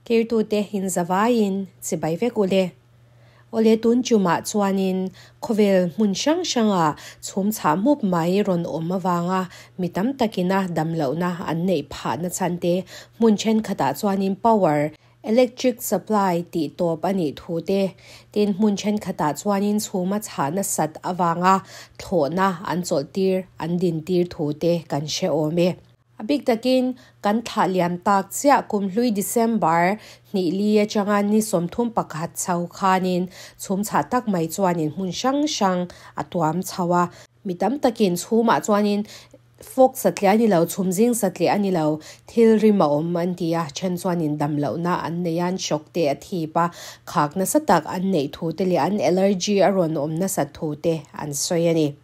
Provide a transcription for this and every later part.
Tirtute in zavaiin chibai vek ule. Awle tun tumah chuanin khawvel hmun hrang hranga chhum chhah mup mai rawn awm avanga mi tam takina damlohna an neih phahna chhan te, hmun thenkhatah chuanin power, electric supply tih tawp a nih thu te, tin hmun thenkhatah chuanin chhuma chhah nasat avanga thlawhna an chawlh tir an din tir thu te kan hre awm e. A bik takin kan thlah liam tak chiah kum hlui December hnih li atanga ni 31 chho khanin chhum chhah tak mai chuanin hmun hrang hrang a tuam chho a. Mi tam takin chhumah chuanin fog satliah a ni lo, chhum zing satliah a ni lo, thil rim a awm an ti a, then chuanin dam lohna an nei a, an shock te a thip a, khak nasa tak an neih thu te leh an allergy a rawn awm nasat thu te an sawi a ni.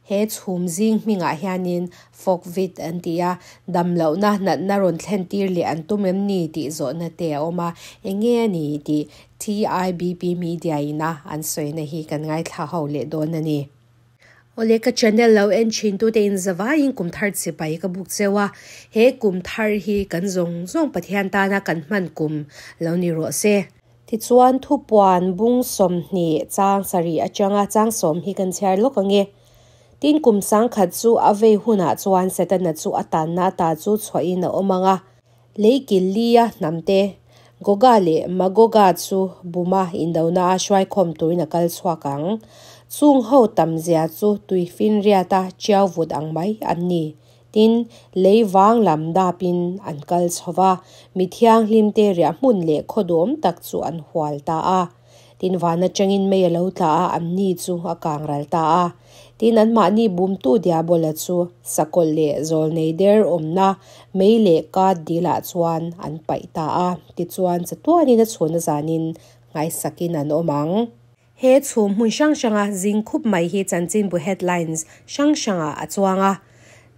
He chhum zing hmingah hianin Fogvit an ti a, dam lohna natna rawn thlen tir leh an tum em ni tih zawhna te a awm a, enge a ni tih TIBP Media ina an sawina hi kan ngaithla ho leh dawn a ni. Awle ka channel lo en thin tute in zavaiin kum thar chipai ka buk cheu a, he kum thar hi kan zawng zawng Pathian tana kan hman kum lo ni rawh se. Tichuan thupuan bung 20 chang 7 atanga chang 10 hi kan chhiar lawk ange. Tin kum 10,000 chu a vei hunah chuan Setana chu a tanna ta chu chhuahin a awm anga. Leikil lia hnamte Goga leh Magoga chu buma indona a hruaikhawm turin a kal chhuak ang. Chung ho tamzia chu tuifin riata chiau vut ang mai an ni. Tin lei wang lam dapin an kal chhowa mi thiang hlim te ria hmun leh khodom tak chu an hual ta a. Tin vana changin mei alo tla a an ni chu a kang ral ta a. Tin an mahni bumtu diabola chu sakawlh leh zawl nei der awmna mei leh ka dila chuan an paih ta a. Tichuan chatuanin a chhun a zanin ngaisakin an awm ang. He chhum hmun hrang hranga zing khup mai hi chanchin bu headlines hrang hranga a chuanga.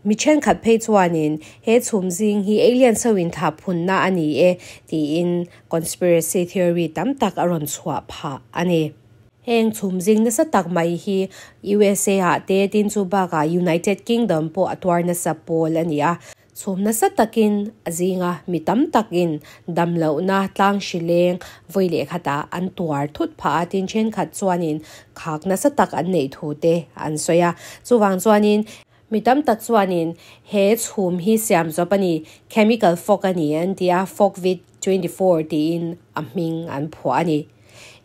Mi thenkhat phei chuanin he chhum zing hi alien sawin tha phunna ani e tiin conspiracy theory tam tak a rawn chhuah phah ani. Heng chhum zing nasa tak mai hi USA ah te tin chu baka United Kingdom pawh a tuar nasa pawl ani a. Chhum nasa takin a zinga mi tam takin dam lohna tlang hrileng vawi leh khata an tuar thut phah a tin thenkhat chuanin khak nasa tak an nei thu te an sawi a. Chuwang chuanin mi tam tak chuanin he chhum hi siam zawp ani chemical fog ani an ti a Fogvit 24 tiin a hming an phuah ani.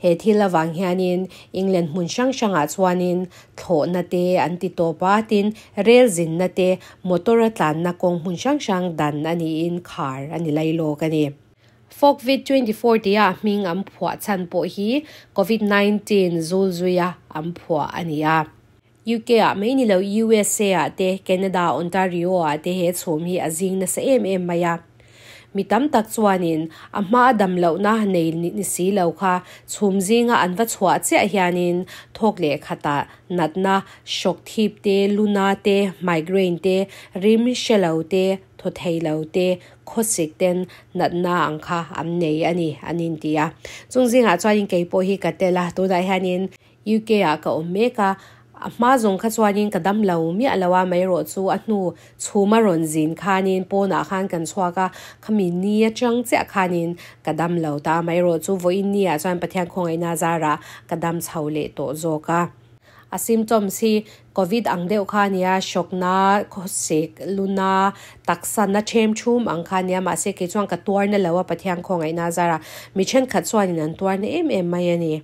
He thil awang hianin England hmun hrang hrangah chuanin thlawhna te an ti tawp a tin rel zinna te motor a tlanna kawng hmun hrang hrang dan ani in khar ani lai lawk ani. Fogvit 24 tia hming an phuah chan pawh hi COVID-19 zul zuia an phuah ani a. UK a mai ni lo USA a te Canada Ontario a te he chhum hi a zing nasa em em mai a. Mi tam tak chuanin a hma dam lohna nei ni si lo kha chhum zinga an va chhuah chiah hianin thawk leh khata natna shock thip te luna te migraine te rim hrelo te thaw thei lo te khawsik ten natna ang kha an nei ani anin ti a. Chung zingah chuanin keipawh hi ka tel a tunah hianin UK ah ka awm mek a. A hma zawng kha chuanin ka dam lo miah lo a mai rawh chu a hnu chhuma rawn zin khanin pawnah khan kan chhuak a khami ni atang chiah khanin ka dam lo ta mai rawh chu vawiin ni ah chuan Pathian khawngaihna zara ka dam chho leh tawh zawk a. A symptoms hi COVID ang deuh kha ania shock na khawsik luna taksa na them thum ang kha ania mahse ke chuan ka tuar na lo a Pathian khawngaihna zara mi thenkhat chuanin an tuar na em em mai ani.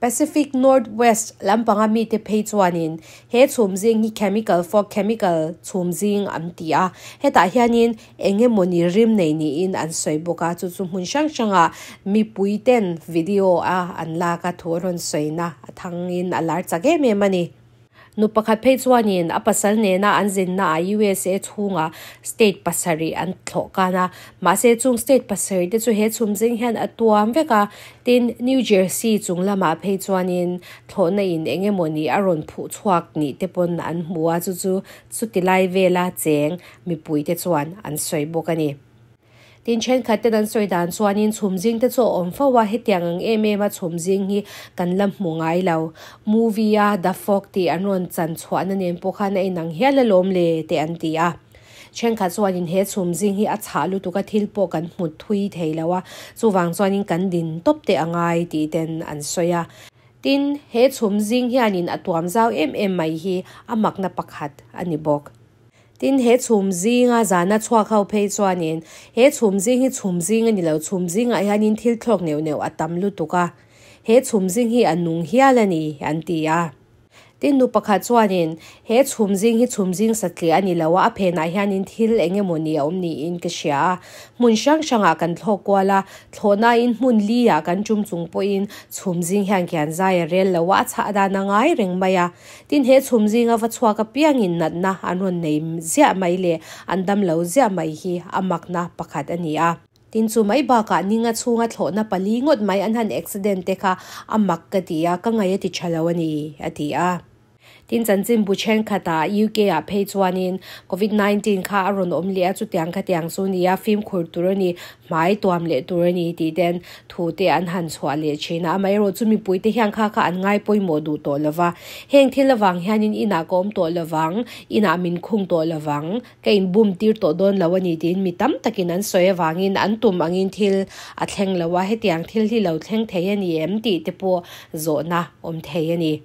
Pacific Northwest lampanga mi te phei chuanin he chhum zing hi chemical fog chemical chhum zing an ti a. Hetah hianin engemawni rim nei niin an sawi bawk a chu chu hmun hrang hranga mi pui ten video a an lak a thu rawn sawina a thangin a lar chak em em ani. Nu pakhat phei chuanin a pasal nena an zinna a USA chhunga state pasarih an thlawh kan a. Mahse chung state pasarih te chu he chhum zing hian a tuam vek a. Tin New Jersey chung lamah phei chuanin thlawhna in engemawni a rawn phuh chhuak ni te pawn an hmu a chu chu chuti lai vela cheng mipui te chuan an sawi bawk ani. Tin thenkhat ten an sawi dan chuanin chhum zing te chu a awm fo a hetiang ang em em a chhum zing hi kan la hmu ngai lo. Movie a The Fog tih an rawn chan chhuahna nen pawh khan a inang hial alawm le te an ti a. Thenkhat chuanin he chhum zing hi a chhah lutuk a thil pawh kan hmu thui thei lo a, chuvang chuanin kan din tawp teh a ngai tih ten an sawi a. Tin, he chhum zing hianin a tuam zau em em mai hi a makna pakhat a ni bawk. Tin, he chhum zinga zana chhuak ho phei chuanin he chhum zing hi chhum zing a ni lo, chhum zingah hianin thil thlawk neuh neuh a tam lutuk a, he chhum zing hi a nung hial a ni an ti a. Tin, nu pakhat chuanin he chhum zing hi chhum zing satliah a ni lo a, a phenah hianin thil eng emaw ni a awm niin ka hria a. Hmun hrang hrangah kan thlawk kual a, thlawhnain hmun liah kan tum chung pawhin chhum zing hian kian zai a rel lo a, a chhah dan a ngai reng mai a. Tin, he chhum zinga va chhuak apiangin natna an rawn nei ziah mai leh an dam lo ziah mai hi a makna pakhat a ni a. Tin, chu mai bakah ninga chhunga thlawhna pali ngawt mai an han accident te kha a mak ka ti a, ka ngaih a ti tha lo a ni, a ti a. Tin, chanchinbu thenkhatah UK ah phei chuanin Covid 19 kha a rawn awm leh a, chutiang khatiang chu nia fimkhur tur a ni, hmai tuam leh tur a ni tih ten thu te an han chhuah leh thin a, amaherawh chu mipui te hian kha kha an ngai pawimawh duh tawh lo va, heng thil avang hianin inah ka awm tawh lo vang, inah min khung tawh lo vang, ka inbum tir tawh dawn lo a ni tiin mi tam takin an sawi avangin an tum angin thil a thleng lo a, hetiang thil hi lo thleng thei a ni em tih te pawh zawhna awm thei a ni.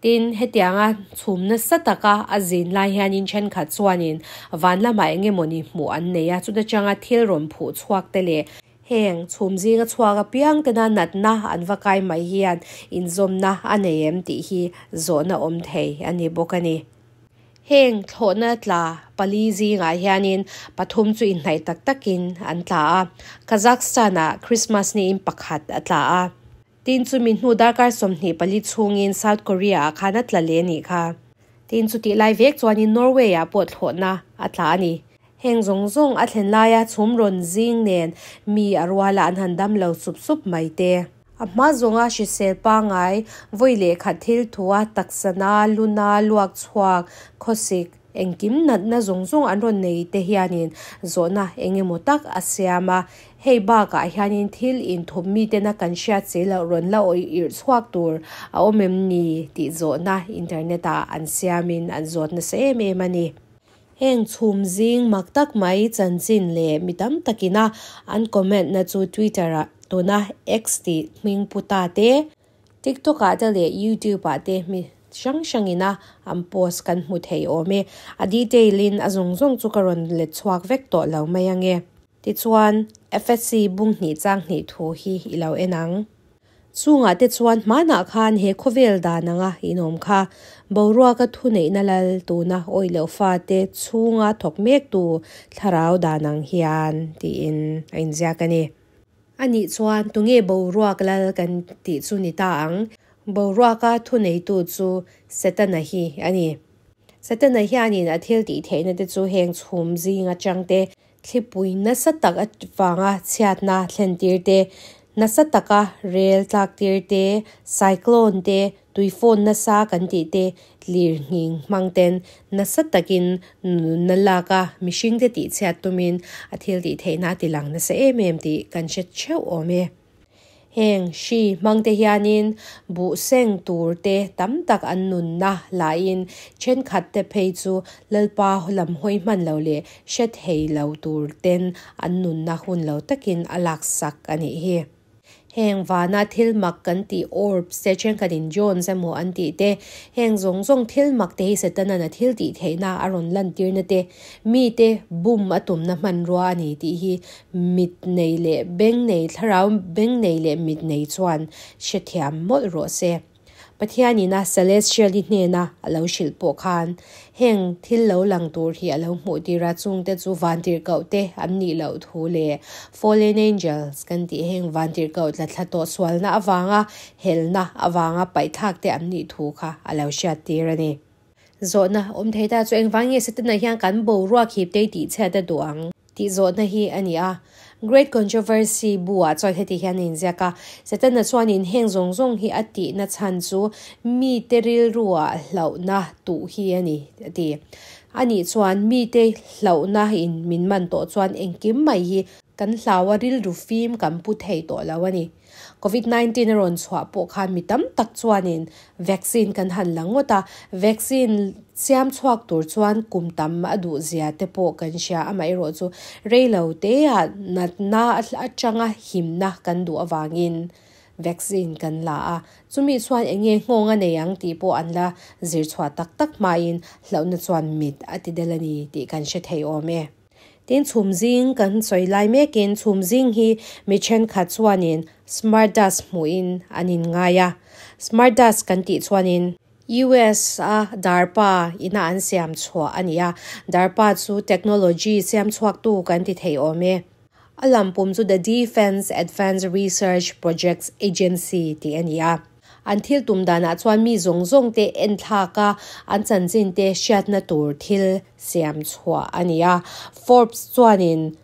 Tin, hetianga chhum nasa taka a zin lai hianin thenkhat chuanin van lamah eng emawni hmuh an nei a, chuta changa thil rawn phuh chhuak te leh heng chhum zinga chhuak apiang tena natna an va kai mai hian inzawmna a nei em tih hi zawhna awm thei a ni bawk a ni. Heng thlawhna tla pali zingah hianin pathum chu inhnaih tak takin an tla a, Kazakhstan-ah Christmas niin pakhat a tla a. Tin, chumi hnu darkar 24 chhungin South Korea-ah khan a tla leh nih kha. Tin, chutih lai vek chuanin Norway-ah pawh thlawhna a tla a ni. Heng zawng zawng a thlen laia chhum rawn zing nen mi a ruala an han dam lo sup sup mai te. A hma zawnga hrisel pangngai vawi leh khat thil thua taksana, luna, luak chhuak, khawsik, Engkim natna zawng zawng an rawn nei te hianin zawhna eng emaw tak a siam a, hei bakah hianin thil inthup mitena kan hriat si loh rawn la awih irh chhuak tur a awm em ni tih zawhna internet ah an siamin an zawt nasa em em a ni. Heng chhum zing mak tak mai chanchin leh mi tam takina an comment na chu Twitter ah tuna X tih hming pu ta te, TikTok ah te leh YouTube ah te mi hrang hrang ina an post kan hmu thei awm e. A detail in a zawng zawng chu ka rawn let chhuak vek tawh lo mai ange. Tichuan, FSC bung hnih chang hnih thu hi i lo en ang. Chungah te chuan hmanah khan he khawvel dan anga inawm kha boruaka thuneihna lal tuna awih loh fate chhunga thawk mek tu thlarau dan ang hian tiin a inziak a ni. A nih chuan tunge boruak lal kan tih chu ni ta ang? Boruaka thuneitu chu Setana hi a ni. Setana hianin a thil tih theihna te chu heng chhum zing atang te, thlipui nasa tak avanga chhiatna thlentir te, nasa taka rel tlaktir te, cyclone te, Tuifawn nasa kan tih te tlir nghing hmang ten nasa takin nunna lak a mihring te tihchhiat tumin a thil tih theihna a ti lang nasa em em tih kan hre theuh awm e. Heng hri hmang te hianin buh seng tur te tam tak an nunna lahin thenkhat te phei chu Lalpa lam hawi hman lo leh hre thei lo tur ten an nunna hun lo takin a laksak a nih hi. Heng vana thil mak kan tih orbs te thenkhatin Jones emaw an tih te, heng zawng zawng thil mak te hi Setanan a thil tih theihna a rawn lantirna te, mite bum a tumna hmanrua a ni tih hi mit nei leh beng nei, thlarau beng nei leh mit nei chuan hrethiam mawlh rawh se. Pathianin a Celestial-i hnena a lo hrilh pawh khan heng thil lo lang tur hi a lo hmuh tir a, chungte chu vantirhkoh te an nih loh thu leh Fallen Angels kan tih heng vantirhkoh tla thla tawh sualna avanga helna avanga paihthlak te an nih thu kha a lo hriat tir a ni. Zawhna awm thei ta chu engvang nge Setana hian kan boruak hip tei tih chhiat a duh ang? Tih zawhna hi a ni a. Great Controversy bu-ah chuan heti hian a inziak a, Setana chuanin heng zawng zawng hi a tihna chhan chu mite rilruah hlauhna tuh hi a ni, a ti. Anih chuan mite hlauhna in min man tawh chuan engkim mai hi kan hlau a, rilru fim kan pu thei tawh lo a ni. Covid 19 a rawn chhuah pawh khan mi tam tak chuanin vaccine kan han la ngawt a, vaccine. Siam chhuak tur chuan kum tam a duh zia te pawh kan hria, amaherawhchu rei lo teah natna atanga himna kan duh avangin vaccine kan la a, chumi chuan eng nge nghawng a nei ang tih pawh an la zir chhuah tak tak hmain hlauhna chuan mit a ti del a ni tih kan hre thei awm e. Tin chhum zing kan sawi lai mekin chhum zing hi mi thenkhat chuanin smart dust hmuhin an inngai a, smart dust kan tih chuanin US a DARPA ina an siam chhuah a ni a, DARPA chu technology siam chhuaktu kan ti thei awm e. A lampum chu The Defense Advanced Research Projects Agency tih a ni a. An thil tum danah chuan mi zawng zawng te en thlak a, an chanchin te hriatna tur thil siam chhuah a ni a. Forbes chuanin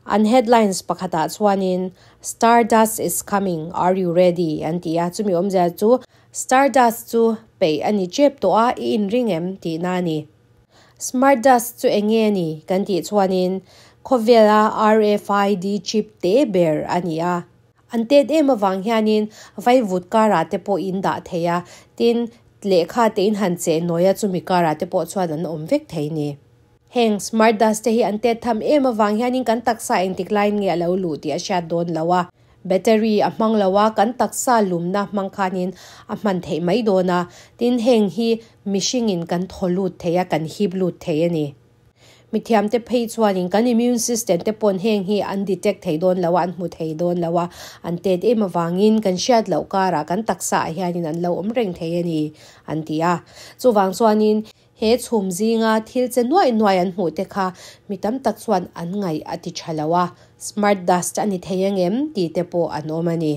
an headlines pakhatah chuanin Stardust is coming, are you ready? an ti a, chumi awmzia chu Stardust chu peih a ni tep tawh a, i inring em tihna a ni. Smart Dust chu eng nge ni kan tih chuanin khawvela RFID chip te ber a ni a. An tet em avang hianin vaivut karah te pawh in dah thei a, tin lehkha te in han cheh nawi a chumi karah te pawh chuan an awm vek thei ni. Heng Smart Dust te hi an tet tham em avang hianin kan taksa engtik laiin nge a lo luh tih a hriat dawn lo a. Battery a hmang lo a, kan taksa lumna hmang khanin a hman theih mai dawn a, tin heng hi mihringin kan thaw lut thei a, kan hip lut thei a ni. Mithiamte phei chuanin kan immune system te pawn heng hi an detect thei dawn lo a, an hmu thei dawn lo a, an tet em avangin kan hriat loh karah kan taksa ah hianin an lo awm reng thei a ni, an ti a. Chuvang chuanin He chhum zinga thil che nuaih nuaih an hmuh te kha mi tam tak chuan an ngaih a ti tha lo a, smart dust a ni thei angem tih te pawh an awm a ni.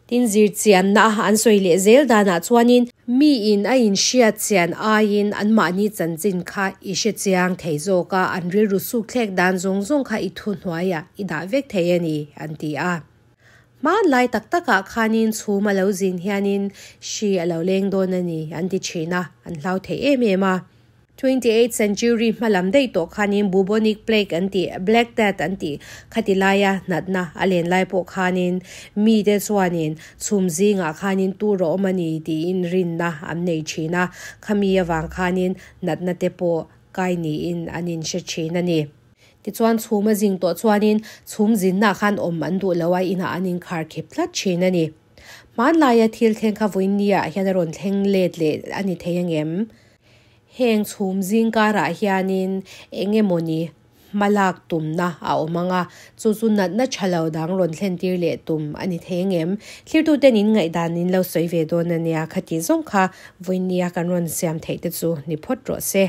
Tin zirchianna an sawi leh zel danah chuanin miin a inhriat chian aiin anmahni chanchin kha i hre chiang thei zawk a, an rilru sukthlek dan zawng zawng kha i thuhnuaiah i dah vek thei a ni, an ti a. Hmanlai tak takah khanin chhum a lo zin hianin hri a lo leng dawn a ni an ti thin a, an hlau thei em em a. 28th century hma lam daih tawh khanin bubonic plague an tih, black death an tih khati laia natna a len lai pawh khanin mite chuanin chhum zingah khanin tur a awm a ni tiin rinna an nei thin a, khami avang khanin natna te pawh kai niin an inhre thin a ni. Tichuan chhum a zing tawh chuanin chhum zinnaah khan awm an duh lo a, inah an inkhar khep tlat thin a ni. Hmanlaia thil thleng kha vawiinniah hian a rawn thleng let leh a ni thei angem? Heng chhum zing karah hianin eng emawni hmalak tumna a awm ang a, chu chu natna tha lo dang rawn thlen tir leh tum a ni thei angem? Thlirtuten in ngaihdan in lo sawi ve dawn a nia, khati zawng kha vawiinnia kan rawn siam theih te chu ni phawt rawh se.